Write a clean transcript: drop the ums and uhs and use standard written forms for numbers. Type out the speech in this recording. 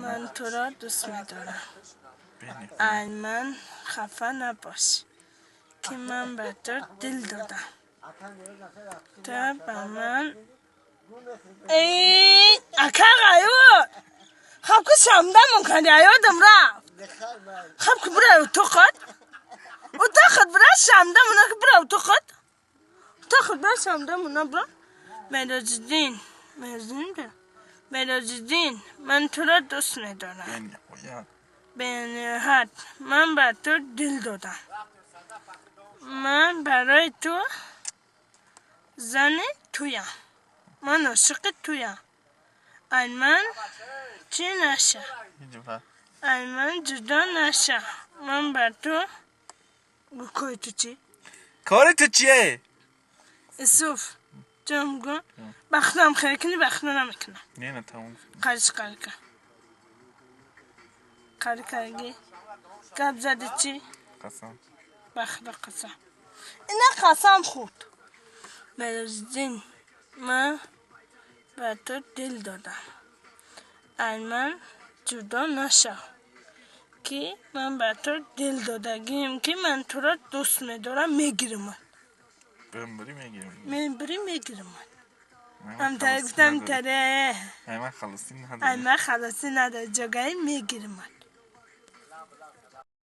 Ман туро дӯст медорам. Бениҳоят. Ай ман хафа набош, ки ман ба ту дил додам. Ту ба ман эй ака ғаюр, хаб ку, шамдамон кардӣ, аёдам рафт. Хаб ку, бира утоқат, утоқат бира, шамдамона бира, утоқат, утоқат бира, шамдамона бира. Мероҷиддин, Мероҷиддин, бира. Мероҷиддин, ман туро дӯст медорам. Бениҳоят. Бениҳоят. Ман ба ту дил додам. Ман барои ту зани туям. Ман ошиқи туям. Ай ман чӣ наша? Ҳеҷ вақт. Ай ман ҷудо наша. Ман ба ту кори ту чӣ? Кори ту чие? Исуф, ҷон, гу бахтам хел кунӣ, бахта намекунам. Не, на, тамом. Қариш қари кар. Қари карги. Гап зади чӣ? Қасам. Бахта қасам. Ина қасам хӯрд. Мероҷиддин, ман ба ту дил додам. Ай ман ҷудо нашав, ки ман ба ту дил додагием, ки ман туро дӯст медорам, мегиримат. Бимбирӣ, мегирем. Мебирӣ, мегиримат. Ай ман Ҳамтаре халосӣ гуфтам надорӣ. таре. Ай ман халосӣ Ай надорӣ. Ман халосӣ надорӣ, ҷогаи мегиримат.